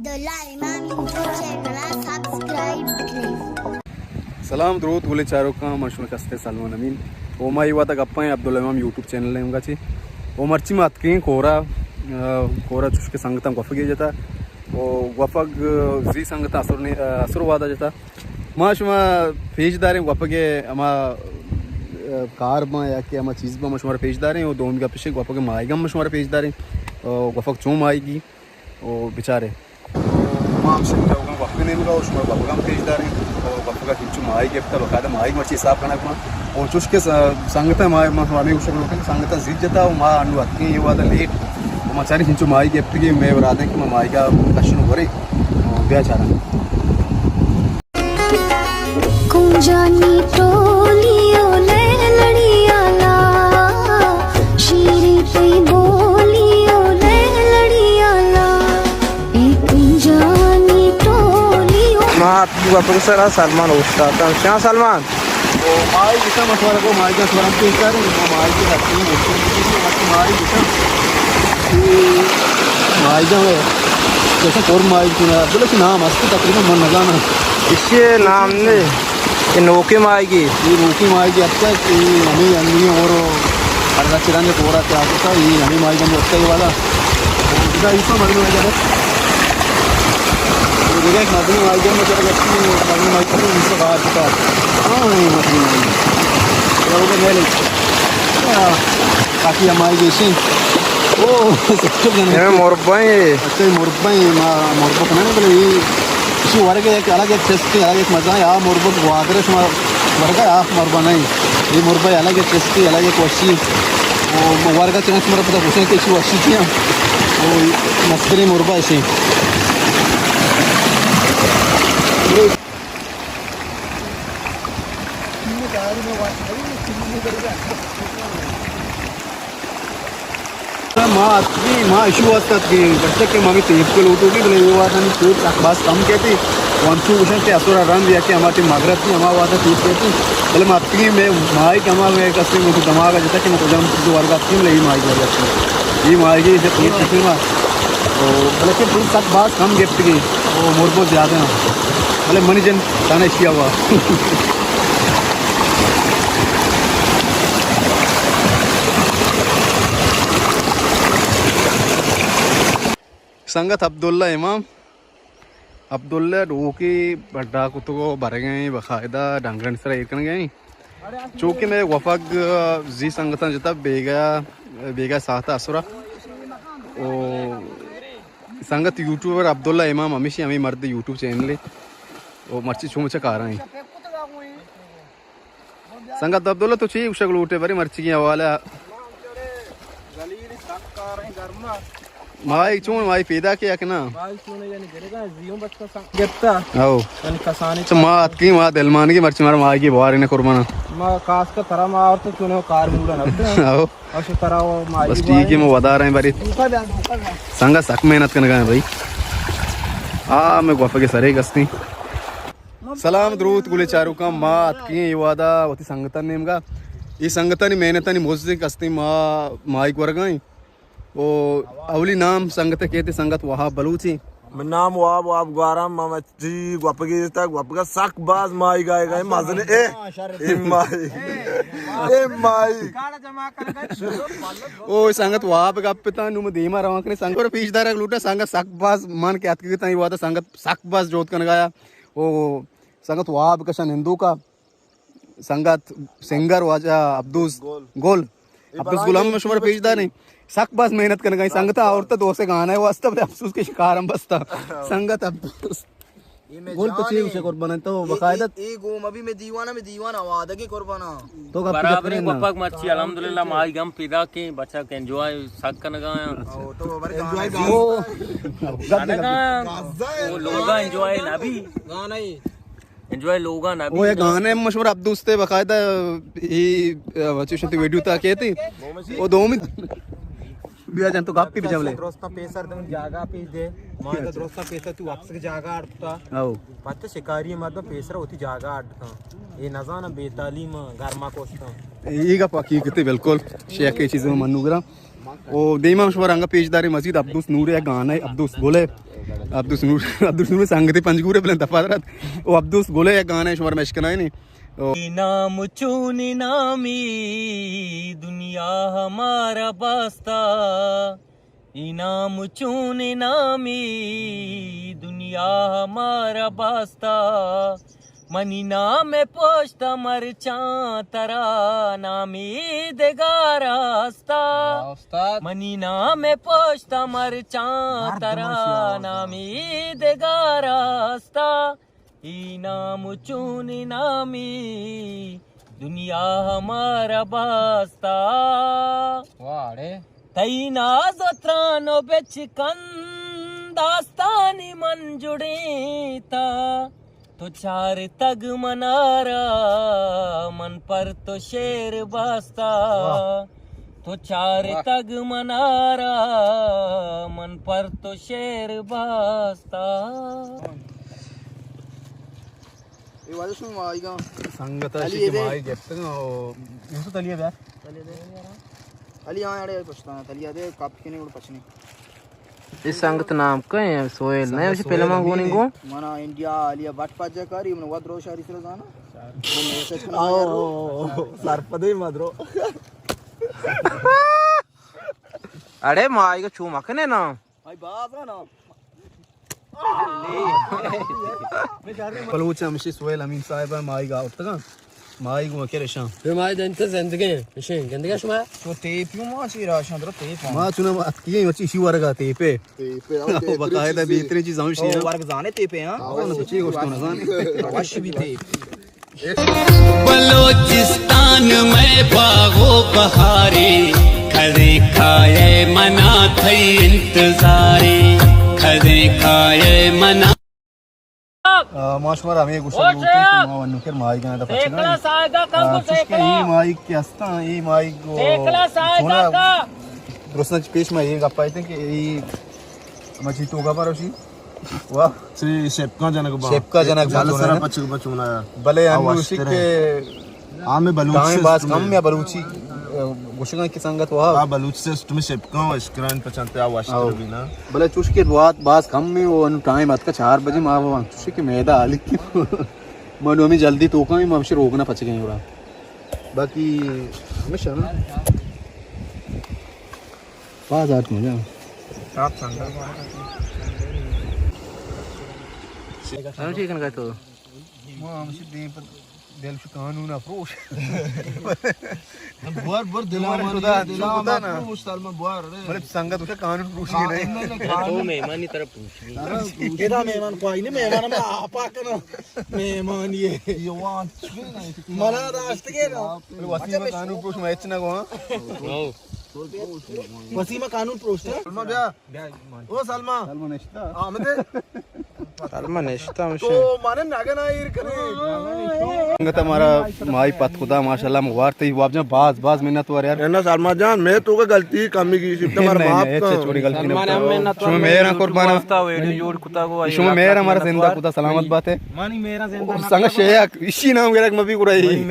عبداللہ امام YouTube channel ءَ سبسکرائب بکنیں۔ سلام دروت گلیں چاروکاں، من شمئے کستیں سلمان امین۔ او ما اے وھد ءَ گپ ءَ ایں عبداللہ امام یوٹیوب چینل ءِ نیمگا چہ۔ او مرچی ما اتکیں کورا، آ، کورا چوش کہ سنگتاں گوفگے جتا۔ او گوفگ، آ، زی سنگتاں اسر نے، آ، اسر وھدا جتا۔ ما شما پیش داریں گوفگ ءِ ہما، آ، کار باں یا کہ ہما چیز باں ما شمارا پیش داریں۔ او دومی گپ اش گوفگ ءِ ماہیگ ہم ما شمارا پیش داریں۔ او گوفگ چون ماہیگی۔ او بچارے۔ ما ہم شنگ جاؤگاں گوپے نیمگا او شمارا گوپگاں پیش داریں۔ او گوپگا چنچو ماہی گپتا، باقاعدہ ماہی مرچی حساب کنگ ما۔ او چوش کہ س-، سنگتا ما، ما ہمیں گوشگ لوٹیں، سنگتا زیت جتا او ما انو اتکیں اے وہدا لیٹ۔ او ما چاریں چنچو ماہی گپتگی، مئے ارادہ کہ ما ماہیگا کشن وریں۔ او بیا چاراں۔ کنجانی ٹولی او لیلڑی آلا، شیریں تئی بولی او لیلڑی آلا، اے کنجانی ٹولی او۔ ما اتکیں گوپگ سرا، سلمان اوشتاتاں۔ شاہ سلمان۔ او ماہی گشاں، مشورہ کو ماہی کا سورم پیش کریں، ما ماہی کی دستیں گوشت کی، ماہی گشاں۔ ماہیگ ءَ جیسا کور ماہیگ کناں، بلے کہ نام است تقریباً من نزاناں۔ ایشی نام نے، کہ نوکیں ماہیگے۔ اے نوکیں ماہیگے اتکا کہ ہمیں انگی اور اللہ چران نے پورا کیا آتا، اے ہمیں ماہیگ ہم اتکا اے والا۔ ادا ایسا مزن ماہیگ ہے۔ اے دیکھا ایک مزن ماہیگ ہم چلا گیا، مزن ماہیگ ہم اس سے باہر چکا۔ ہاں، اے مزن ماہیگ۔ اے ہو گیا میلے۔ ہاں، کافی ہماہیگ ایشی۔ او، سکتر جنگ۔ اے مربع ایں۔ اچھا، اے مربع ایں، ما مربع کناں، بلے اے، ایشی ورگ ءَ یک الگ یک چسکے، الگ یک مزہ ایں۔ آ مربع گوادر ءَ شما ورگ ءَ، آ مربع نہ ایں۔ اے مربع الگ یک چسکے، الگ یک وشی۔ او ورگ ءَ چنانچہ مرا پدا گوشاں کہ ایشی وشی چی ایں۔ او مستریں مربع ایشی۔ ما اتکیں، ما اشی واسطہ اتکیں، پرچا کہ ما ہمے تیپک لوٹوکیں، بلے اے وہدانی تیپ سک باز کم کیتی۔ و انچو گوشاں کہ اسر ءَ رند یا کہ ہما ٹیم مغرب تھی، ہما وہد ءَ تیپ کیتی۔ بلے ما اتکیں، مئے ماہیگ ہما مئے کسے مئے دماغ ءَ جتا کہ ما کجام چیز ورگ ءَ اتکیں، بلے اے ماہیگ ورگ ءَ اتکیں۔ اے ماہیگ ءَ تیپ کیتی ما۔ تو بلے کہ پولیس سک باز کم گپتگی، او مربع زیادہ ایں۔ بلے منی جن تانے اشی ہوا۔ سنگت عبداللہ امام، عبداللہ ڈوکی بڈا کتگو برگیں باقاعدہ ڈنگرانی سرا ایر کنگے۔ چونکہ مئے وفگ زی سنگتاں جتا بیگا، بیگا ساعت اسرا۔ او سنگت یوٹیوبر عبداللہ امام ہمیشی ہمیں مرد یوٹیوب چینل ہے۔ او مرچی چون چہ کارا ہیں۔ سنگت عبداللہ تو چی گوشگ لوٹے بری مرچی کی حوالہ؟ مائی چون مائی پیدا کیا کہ نا؟ مائی چون یعنی گرگا زیون بچ کا گپتا۔ او۔ یعنی کسانی تو ما اتکی ما دلمانگی مرچی مارا مائی کی بواری نے قربانا۔ ما خاص کر ترا ما اور تو چون کار موڑا نہ۔ او۔ اچھا، ترا وہ ماہی بس ٹھیک ہے، میں ودار ہیں بری۔ سنگت سک محنت کنگا ہیں بھائی۔ آ، میں گوفے کے سرے گستی۔ سلام دروت گلے چاروکاں، ما اتکیں اے وہدا وتی سنگتانی نیمگا۔ اے سنگتانی محنتانی مزدک استیں ما ماہیگ ورگا ایں۔ او اولی نام سنگت کیتے، سنگت وہاب بلوچی۔ من نام واب، واب گوارم، ما مچی گوپگی تا، گوپگا سک باز ماہیگ آئے گئے، مزن اے، اے ماہی، اے ماہی۔ او سنگت واب گپ تا، نو دیما روان کنے، سنگت پیش دارگ لوٹا، سنگت سک باز من کے اتکی تا، اے وہدا سنگت سک باز جوت کنگایا۔ او سنگت واب کشا نندوکا۔ سنگت سنگر واجہ عبدوس گل۔ گل۔ عبدوس گل ہم شمارا پیش داریں۔ سک باز محنت کنگا ایں۔ سنگت آورتا دو سے گانا ہے واسطہ، بلے افسوس کہ شکار ہم بستا۔ سنگت عبدوس گل تو چی گوشے قربان تو باقاعدہ۔ اے گوم ابھی میں دیوانا، میں دیوان آوادگی قربانا۔ تو گپ برابریں گپرے نا۔ گپک مرچی الحمدللہ ماہیگ ہم پیدا کے بچا کے انجوائے سک کنگا ہیں۔ او تو برے انجوائے گانا۔ گانا۔ وہ لوگا انجوائے نہ بھی۔ گانا ہی۔ انجوائے لوگاں نہ او بھی۔ یہ گانے مشہور عبدوس تے باقاعدہ ہی، اے، چوشنتی ویڈیو تا کہتی۔ او دومی۔ بیا جان تو گپ بھی بجا لے۔ درستا پیسر دن جاگا پیش دے۔ ما درستا پیسر تو واپس کے جاگا اڑتا۔ او۔ پتہ شکاری مردم پیسر ہوتی جاگا اڑتا۔ یہ نزانم بے تعلیم گرما کوستا۔ یہ گپ حقیقت ہے بالکل۔ شیخ کے چیزوں منو گرا۔ او دیما شمارا انگا پیش داریں مزید عبدوس نور ہے، گانا ہے عبدوس گل ہے۔ عبدوس نور، عبدوس نور سنگتی پنجگور ءَ بلند دفعہ درات۔ او عبدوس گلے یک گانا شمار مشکنائیں نی۔ او۔ نام چون نامی دنیا ہمارا باستا، اے نام چون نامی دنیا ہمارا باستا، منی نام پشت مرچاں ترا نامی دگار استا۔ واہ، استاد۔ منی نام پشت مرچاں ترا نامی دگار استا، اے نام چون نامی دنیا ہمارا باستا۔ واہ، اڑے۔ تئی ناز و تران و بچکند داستانی من جڑینتا، تو چارتگ منارا من پر تو شعر باستا۔ واہ۔ تو چارتگ منارا من پر تو شعر باستا۔ اے واجہ شما ماہیگاں۔ سنگت علی اشی کہ دے۔ ماہی گپتگاں او یوسف علی بیار۔ علی آں اڑے پشتاں، علی دے کاپی کنے گڑ پچنے۔ اے سنگت نام کئے ایں؟ سوہیل نہ ایں، سوہیل فلم امین گونی ایں۔ گو۔ منا انڈیا علی بٹ پاجا کاری، من ود روشاری سر زانا۔ آؤ، سرپدے مدرو۔ اڑے ماہیگ چو مکنے نا۔ بھائی باز ہے نا۔ بلوچ ہمشی سوہیل امین صاحب ہے، ماہیگ آورتگاں۔ ماہیگ و کرشاں۔ یہ ماہیگ دنت زندگی ہیں، اشیں گندگی شما۔ تو تیپ یوں ما چی راشاں درو تیپ ہاں۔ ما چنا اتکی ہیں، وچی اسی ورگا تیپے۔ تیپے، او تیپے باقاعدہ چیزے۔ بہترین چیز ہمشی او ہے۔ ورگ زانے تیپے ہاں۔ او نہ چی گوشتو نہ زانے۔ وش بھی تیپ۔ بلوچستان میں باغ و بہارے، کدیں کائے منا تئی انتظارے، کدیں کائے منا۔ آ، ما شمارا ہمے گوشگ لوٹیں کہ ما ونکر ماہیگاں دا پچگاں۔ آ، چوشکہ اے ماہیگ کہ ہستاں، اے ماہیگ چونا درستاں چہ پیش ما اے گپ آیتیں کہ اے مچھی توگا پر ہوشی۔ واہ۔ چی شپکاں جنگ با۔ شپکاں جنگ با جال چونا سرا ہے۔ پچگ با چونا۔ بلے آ انو وشتر شک ہے۔ آ میں بلوچ ٹائم باز سسٹم کم ہے۔ یا بلوچی، ا، گوشگاں کہ سنگت واہ۔ آ بلوچ سسٹم شپکاں و اشکران پچانتے آ وشتر او۔ بھی نا۔ بلے چوش کہ بات باز کم ہے، وہ انو ٹائم اتکا چار بجے ما وہ چوش کہ میدہ آلی کی۔ ما نو ہمیں جلدی توکا ہیں، ما ہمشی روگنا پچگیں اورا۔ باقی ہمیشہ نا۔ باز آرت مجا۔ ہم چی کنگا تو؟ ما ہمشی دیم پر دل شو قانون افروش۔ بور، بور، دلا بور، مانی، خدا، دلا شو خدا مت نا۔ پروش، سلمان، بور، رے۔ بلے سنگت اسے قانون پروشی قا-، نہیں۔ نہیں، نہیں، تو قانون۔ مہمانی طرف پروشی۔ ادا مہمان خواہی نہیں، مہمان ہم آپا کنا۔ مہمان یہ۔ یہ وان چوی نہیں۔ منا داشت کے نا۔ بلے وسیم قانون پروش میں اچ نہ گو، ہاں۔ او۔ وسیم قانون پروش تھا۔ سلمان بیا۔ او سلمان۔ سلمان نشتا۔ آمدے۔ سلمان نشتا ہمشہ۔ تو مانے نگنا ایر کنے۔ سنگت ہمارا مائی پت خدا ماشاءاللہ مبارک تئی واب جان باز باز منت وار یار۔ نہ سلمان جان میں تو کا غلطی کمی کی شفت ہمارا نہیں، معاف نہیں، کر۔ اچھے چھوڑی غلطی نہ سلمان ہم منت وار شما میرا قربان۔ ویڈیو جوڑ کتا کو شما میرا ہمارا زندہ خدا سلامت بات ہے۔ مانی میرا زندہ سنگت شیخ اسی نام گرک مبی گرائی۔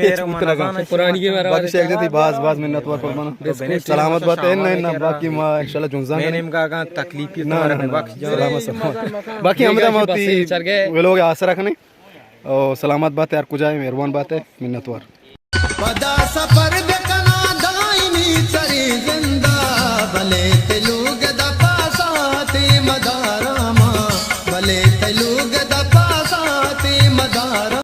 پرانی کے میرا باقی شیخ جتی باز باز منت وار قربان۔ سلامت بات ہے، نہ، نہ، باقی ما انشاءاللہ جنزان میں کنیں۔ نیم کا تکلیف کی نہ، نہ، نہ، سلامت، سلامت۔ باقی ہم تو موتی ویلوگ آسرا کنے۔ او سلامت بات ہے، ہر کجا ہے، مہربان بات ہے، منت وار۔ پدا سفر بکنا دائمی تری زندہ، بلے تلو